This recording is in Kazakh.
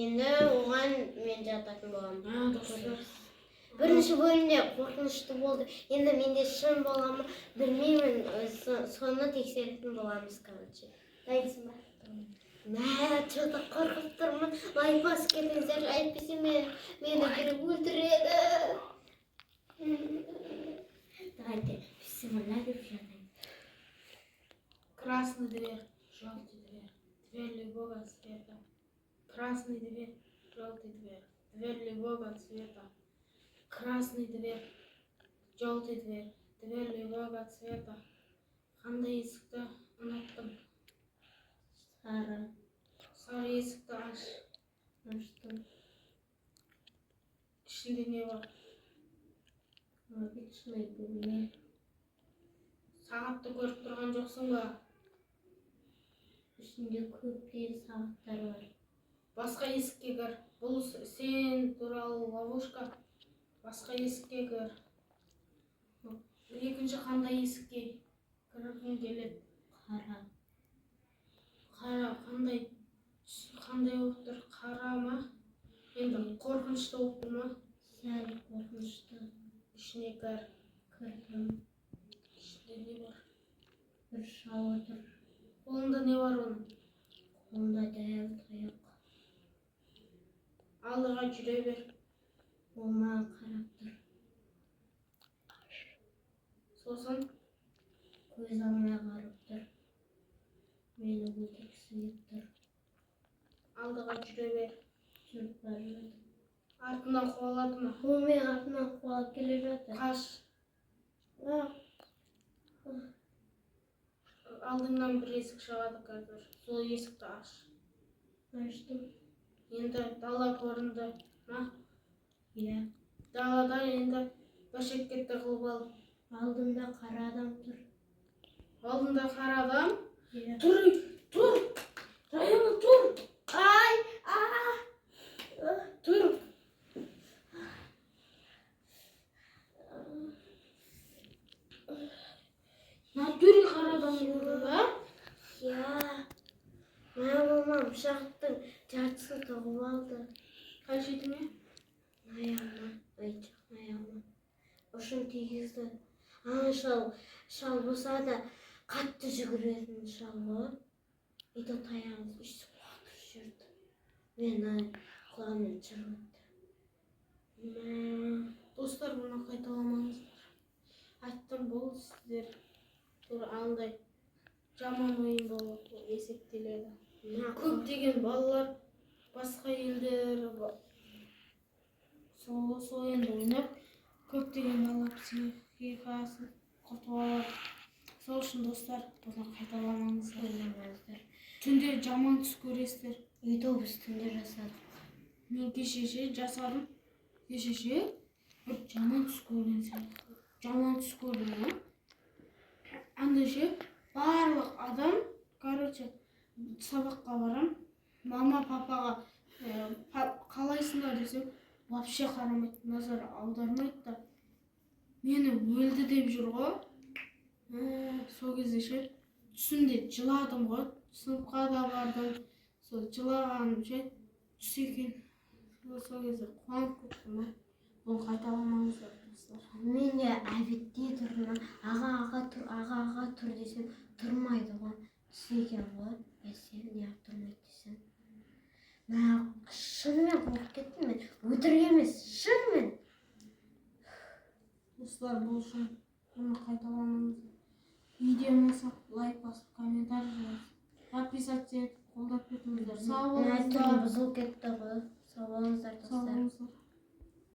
Енді оған мен жататын боламын. А, достар. Бірінші бөлімде қорқынышты болды. Енді менде шын бола ма, білмеймін. Соны тексеретін боламыз, короче. Дайынсың ба? Мә, че-то қорқып тұрмын. Лайк басып кетіңіздер, әйтпесе мені біреу өлтіреді. Давайте, бисмилля деп жатайын. Красный дверь, желтый дверь, дверь любого цвета. Красный дверь, желтый дверь, дверь любого цвета. Красный дверь, желтый дверь, дверь любого цвета. Қандай есікті ұнаттың? Сары. Сары есікті аш. Аштым. Ішінде не бар? Обычный бөлме. Сағатты көріп тұрған жоқсың ба? Ішінде көптеген сағаттар бар. Басқа есікке кір. Бұл сен туралы ловушка. Басқа есікке кір. Екінші қандай есікке кіргің келеді? Қара. Қара қандай қандай болып тұр? Қара ма? Енді қорқынышты болып тұр ма? Сәл қорқынышты. Ішіне кір. Кірдім. Ішінде не бар? Бір шал отыр. Қолында не бар оның? Қолында дәу таяқ. Алдыға жүре бер. Ол маған қарап тұр. Сосын? Көз алмай қарап тұр. Мені өлтіргісі келіп тұр. Алдыға жүре бер. Жүріп бара жатыр. Артынан қуалады ма? Ол менің артымнан қуалап келе жатыр. Қаш. А, Алдыңнан бір есік шығады қазір. Сол есікті аш. Аштым. Енді дала көрінді ма? Иә. Далада енді бір шетке тығылып ал. Алдымда қара адам тұр. Алдында қара адам. Иә. Тұр, тұр. Раяна, тұр. Ай! А! Тұр. Натуре қара адам көрдің ба? Иә. Мә, мама пышақтың жартысын тығып алды. Қай жетіме? Аяғыма, ай, жоқ, аяғыма. Ұшын тигізді. Ана шал болса да қатты жүгіретін шал ғой. И то таяғын өйстіп лақтырып жіберді. Мені құлағымнан жырып өтті. Мә, Достар, бұны қайталамаңыздар. Айттым, бұл сіздер тура андай жаман ойын болып есептеледі. Мә, Көптеген балалар басқа елдер сол ойынды ойнап, көптеген бала психикасын құртып алады. Сол үшін, достар, бұны қайталамаңыздар. Ойнамаңыздар. Түнде жаман түс көресіздер. Үйде біз түнде жасадық. Мен кеше ше жасадым. Кеше ше бір жаман түс көрген сияқты. Жаман түс көрдім ғой. Андай ше барлық адам, короче, сабаққа барам. Мама, папаға қалайсыңдар десем, вообще қарамайды, назар аудармайды да. Мені өлді деп жүр ғой. Сол кезде ше түсімде жыладым ғой. Сыныпқа да бардым. Сол жылағаным ше түс екен. Сол кезде қуанып кеттім ғой. Бұны қайталамаңыздар, достар. Мен де обедте тұрдым. Аға, аға, тұр, аға, аға, тұр десем, тұрмайды ғой. Түс екен ғой. Бәсе, неғып тұрмайды десем. Мә, шынымен қорқып кеттім мен. Өтірік емес, шынымен. Достар, бұл үшін бұны қайталамаңыздар. Видео ұнаса, лайк басып, комментарий жазып, подписаться етіп, қолдап кетіңіздер. Сау Мә, түрім болыңыздар. бұзылып кетті ғой. Сау болыңыздар, Сау достар. болыңыздар.